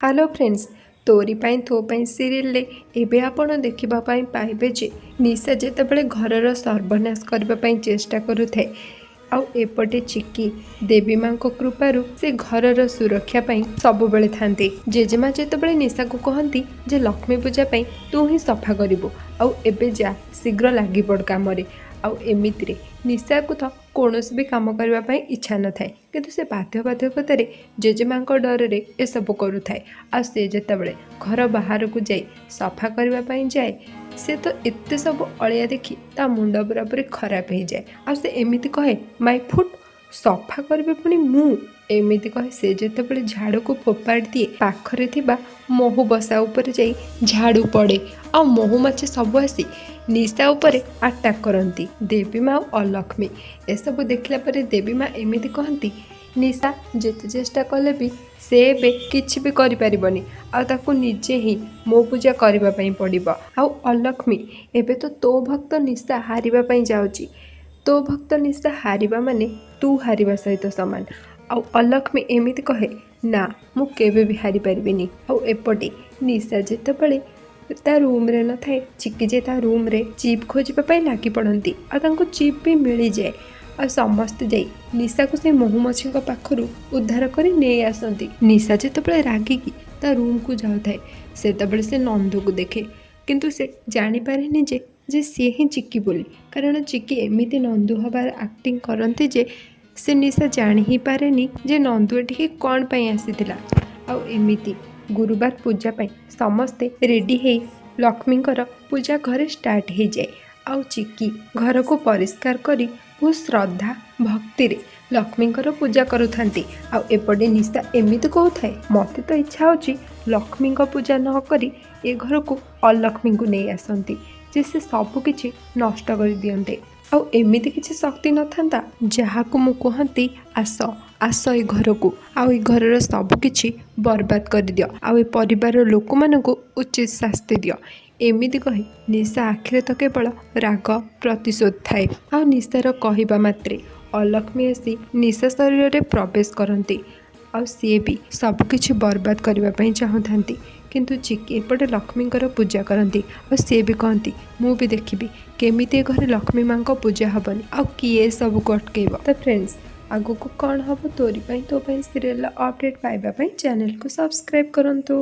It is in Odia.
ହ୍ୟାଲୋ ଫ୍ରେଣ୍ଡସ୍, ତୋରି ପାଇଁ ତୋ ପାଇଁ ସିରିଏଲରେ ଏବେ ଆପଣ ଦେଖିବା ପାଇଁ ପାଇବେ ଯେ ନିଶା ଯେତେବେଳେ ଘରର ସର୍ବନାଶ କରିବା ପାଇଁ ଚେଷ୍ଟା କରୁଥାଏ, ଆଉ ଏପଟେ ଚିକି ଦେବୀ ମାଙ୍କ କୃପାରୁ ସେ ଘରର ସୁରକ୍ଷା ପାଇଁ ସବୁବେଳେ ଥାନ୍ତି। ଜେଜେମା ଯେତେବେଳେ ନିଶାକୁ କହନ୍ତି ଯେ ଲକ୍ଷ୍ମୀ ପୂଜା ପାଇଁ ତୁ ହିଁ ସଫା କରିବୁ, ଆଉ ଏବେ ଯା, ଶୀଘ୍ର ଲାଗିପଡ଼ କାମରେ। ଆଉ ଏମିତିରେ ନିଶାକୁ ତ କୌଣସି ବି କାମ କରିବା ପାଇଁ ଇଚ୍ଛା ନଥାଏ, କିନ୍ତୁ ସେ ବାଧ୍ୟବାଧକତାରେ ଜେଜେମାଙ୍କ ଡରରେ ଏସବୁ କରୁଥାଏ। ଆଉ ସେ ଯେତେବେଳେ ଘର ବାହାରକୁ ଯାଇ ସଫା କରିବା ପାଇଁ ଯାଏ, ସେ ତ ଏତେ ସବୁ ଅଳିଆ ଦେଖି ତା ମୁଣ୍ଡ ପୁରାପୁରି ଖରାପ ହେଇଯାଏ। ଆଉ ସେ ଏମିତି କହେ, "ମାଇ ଫୁଟ୍, ସଫା କରିବି ପୁଣି ମୁଁ?" ଏମିତି କହେ ସେ ଯେତେବେଳେ ଝାଡ଼ୁକୁ ଫୋପାଡ଼ି ଦିଏ, ପାଖରେ ଥିବା ମହୁ ବସା ଉପରେ ଯାଇ ଝାଡ଼ୁ ପଡ଼େ ଆଉ ମହୁମାଛି ସବୁ ଆସି ନିଶା ଉପରେ ଆଟାକ୍ କରନ୍ତି। ଦେବୀ ମା ଆଉ ଅଲକ୍ଷ୍ମୀ ଏସବୁ ଦେଖିଲା ପରେ ଦେବୀ ମା ଏମିତି କହନ୍ତି, ନିଶା ଯେତେ ଚେଷ୍ଟା କଲେ ବି ସେ ଏବେ କିଛି ବି କରିପାରିବନି, ଆଉ ତାକୁ ନିଜେ ହିଁ ମୋ ପୂଜା କରିବା ପାଇଁ ପଡ଼ିବ। ଆଉ ଅଲକ୍ଷ୍ମୀ, ଏବେ ତ ତୋ ଭକ୍ତ ନିଶା ହାରିବା ପାଇଁ ଯାଉଛି। ତୋ ଭକ୍ତ ନିଶା ହାରିବା ମାନେ ତୁ ହାରିବା ସହିତ ସମାନ। ଆଉ ଅଲକ୍ଷ୍ମୀ ଏମିତି କହେ, ନା, ମୁଁ କେବେ ବି ହାରିପାରିବିନି। ଆଉ ଏପଟେ ନିଶା ଯେତେବେଳେ ତା ରୁମ୍ରେ ନଥାଏ, ଚିକି ଯେ ତା ରୁମ୍ରେ ଚିପ୍ ଖୋଜିବା ପାଇଁ ଲାଗି ପଡ଼ନ୍ତି ଆଉ ତାଙ୍କୁ ଚିପ୍ ବି ମିଳିଯାଏ। ଆଉ ସମସ୍ତେ ଯାଇ ନିଶାକୁ ସେ ମହୁମାଛିଙ୍କ ପାଖରୁ ଉଦ୍ଧାର କରି ନେଇ ଆସନ୍ତି। ନିଶା ଯେତେବେଳେ ରାଗିକି ତା ରୁମ୍କୁ ଯାଉଥାଏ, ସେତେବେଳେ ସେ ନନ୍ଦୁକୁ ଦେଖେ, କିନ୍ତୁ ସେ ଜାଣିପାରେନି ଯେ ସିଏ ହିଁ ଚିକି ବୋଲି, କାରଣ ଚିକି ଏମିତି ନନ୍ଦୁ ହେବାର ଆକ୍ଟିଂ କରନ୍ତି ଯେ ସେ ନିଶା ଜାଣି ହିଁ ପାରେନି ଯେ ନନ୍ଦୁ ଏଠିକି କ'ଣ ପାଇଁ ଆସିଥିଲା। ଆଉ ଏମିତି ଗୁରୁବାର ପୂଜା ପାଇଁ ସମସ୍ତେ ରେଡ଼ି ହେଇ ଲକ୍ଷ୍ମୀଙ୍କର ପୂଜା ଘରେ ଷ୍ଟାର୍ଟ ହେଇଯାଏ। ଆଉ ଚିକି ଘରକୁ ପରିଷ୍କାର କରି ବହୁତ ଶ୍ରଦ୍ଧା ଭକ୍ତିରେ ଲକ୍ଷ୍ମୀଙ୍କର ପୂଜା କରୁଥାନ୍ତି। ଆଉ ଏପଟେ ନିଶା ଏମିତି କହୁଥାଏ, ମୋତେ ତ ଇଚ୍ଛା ହେଉଛି ଲକ୍ଷ୍ମୀଙ୍କ ପୂଜା ନ କରି ଏ ଘରକୁ ଅଲକ୍ଷ୍ମୀଙ୍କୁ ନେଇ ଆସନ୍ତି ଯେ ସେ ସବୁ କିଛି ନଷ୍ଟ କରିଦିଅନ୍ତେ, ଆଉ ଏମିତି କିଛି ଶକ୍ତି ନଥାନ୍ତା ଯାହାକୁ ମୁଁ କୁହନ୍ତି, ଆସ ଆସ ଏ ଘରକୁ ଆଉ ଏ ଘରର ସବୁ କିଛି ବର୍ବାଦ କରିଦିଅ, ଆଉ ଏ ପରିବାରର ଲୋକମାନଙ୍କୁ ଉଚିତ ଶାସ୍ତି ଦିଅ। ଏମିତି କହି ନିଶା ଆଖିରେ ତ କେବଳ ରାଗ ପ୍ରତିଶୋଧ ଥାଏ। ଆଉ ନିଶାର କହିବା ମାତ୍ରେ ଅଲକ୍ଷ୍ମୀ ଆସି ନିଶା ଶରୀରରେ ପ୍ରବେଶ କରନ୍ତି, ଆଉ ସିଏ ବି ସବୁକିଛି ବର୍ବାଦ କରିବା ପାଇଁ ଚାହୁଁଥାନ୍ତି। କିନ୍ତୁ ଚିକି ଏପଟେ ଲକ୍ଷ୍ମୀଙ୍କର ପୂଜା କରନ୍ତି, ଆଉ ସିଏ ବି କହନ୍ତି, ମୁଁ ବି ଦେଖିବି କେମିତି ଏ ଘରେ ଲକ୍ଷ୍ମୀ ମାଙ୍କ ପୂଜା ହେବନି ଆଉ କିଏ ଏସବୁକୁ ଅଟକେଇବ। ତ ଫ୍ରେଣ୍ଡସ୍, ଆଗକୁ କ'ଣ ହେବ ତୋରି ପାଇଁ ତୋ ପାଇଁ ସିରିଏଲର ଅପଡ଼େଟ୍ ପାଇବା ପାଇଁ ଚ୍ୟାନେଲକୁ ସବସ୍କ୍ରାଇବ୍ କରନ୍ତୁ।